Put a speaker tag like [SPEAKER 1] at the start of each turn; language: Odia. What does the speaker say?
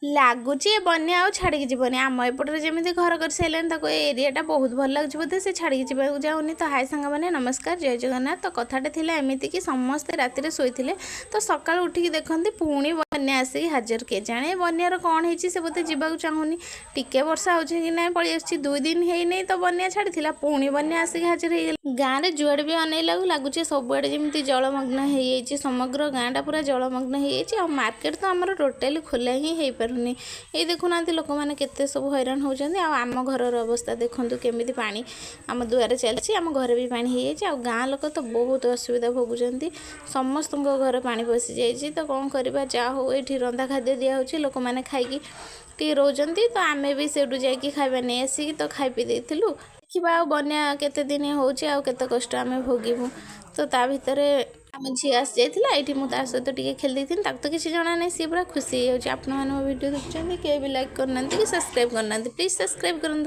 [SPEAKER 1] ଲାଗୁଛି ଏ ବନ୍ୟା ଆଉ ଛାଡ଼ିକି ଯିବନି। ଆମ ଏପଟରେ ଯେମିତି ଘର କରିସାରିଲାଣି, ତାକୁ ଏ ଏରିଆଟା ବହୁତ ଭଲ ଲାଗୁଛି ବୋଧେ, ସେ ଛାଡ଼ିକି ଯିବାକୁ ଯାଉନି। ତ ହାଇ ସାଙ୍ଗମାନେ, ନମସ୍କାର, ଜୟ ଜଗନ୍ନାଥ। ତ କଥାଟା ଥିଲା ଏମିତି କି ସମସ୍ତେ ରାତିରେ ଶୋଇଥିଲେ, ତ ସକାଳୁ ଉଠିକି ଦେଖନ୍ତି ପୁଣି ବନ୍ୟା ଆସିକି ହାଜର। କେଜାଣି ଏ ବନ୍ୟାର କ'ଣ ହେଇଛି, ସେ ବୋଧେ ଯିବାକୁ ଚାହୁଁନି। ଟିକେ ବର୍ଷା ହେଉଛି କି ନାହିଁ ପଳେଇ ଆସୁଛି। 2 ଦିନ ହେଇନାହିଁ ତ ବନ୍ୟା ଛାଡ଼ିଥିଲା, ପୁଣି ବନ୍ୟା ଆସିକି ହାଜର ହେଇଗଲା। ଗାଁରେ ଯୁଆଡ଼େ ବି ଅନେଇଲାକୁ ଲାଗୁଛି ସବୁଆଡ଼େ ଯେମିତି ଜଳମଗ୍ନ ହେଇଯାଇଛି। ସମଗ୍ର ଗାଁଟା ପୁରା ଜଳମଗ୍ନ ହେଇଯାଇଛି। ଆଉ ମାର୍କେଟ ତ ଆମର ଟୋଟାଲି ଖୋଲା ହିଁ ହେଇପାରୁନି। ଏଇ ଦେଖୁନାହାନ୍ତି, ଲୋକମାନେ କେତେ ସବୁ ହଇରାଣ ହେଉଛନ୍ତି। ଆଉ ଆମ ଘରର ଅବସ୍ଥା ଦେଖନ୍ତୁ, କେମିତି ପାଣି ଆମ ଦୁଆରେ ଚାଲିଛି। ଆମ ଘରେ ବି ପାଣି ହେଇଯାଇଛି। ଆଉ ଗାଁ ଲୋକ ତ ବହୁତ ଅସୁବିଧା ଭୋଗୁଛନ୍ତି। ସମସ୍ତଙ୍କ ଘରେ ପାଣି ପଶିଯାଇଛି। ତ କ'ଣ କରିବା? ଯାହା ହଉ, ଏଇଠି ରନ୍ଧା ଖାଦ୍ୟ ଦିଆହେଉଛି, ଲୋକମାନେ ଖାଇକି ଟିକେ ରହୁଛନ୍ତି। ତ ଆମେ ବି ସେଇଠୁ ଯାଇକି ଖାଇବା ନେଇ ଆସିକି ତ ଖାଇ ପିଇ ଦେଇଥିଲୁ। ଦେଖିବା ଆଉ ବନ୍ୟା କେତେ ଦିନ ହେଉଛି, ଆଉ କେତେ କଷ୍ଟ ଆମେ ଭୋଗିବୁ। ତ ତା ଭିତରେ ଆମ ଝିଅ ଆସିଯାଇଥିଲା ଏଇଠି, ମୁଁ ତା ସହିତ ଟିକେ ଖେଳି ଦେଇଥିଲି। ତାକୁ ତ କିଛି ଜଣା ନାହିଁ, ସିଏ ପୁରା ଖୁସି ହେଇଯାଉଛି। ଆପଣମାନେ ମୋ ଭିଡ଼ିଓ ଦେଖୁଛନ୍ତି, କେହି ବି ଲାଇକ୍ କରୁନାହାନ୍ତି କି ସବସ୍କ୍ରାଇବ୍ କରୁନାହାନ୍ତି। ପ୍ଲିଜ୍ ସବସ୍କ୍ରାଇବ୍ କରନ୍ତୁ।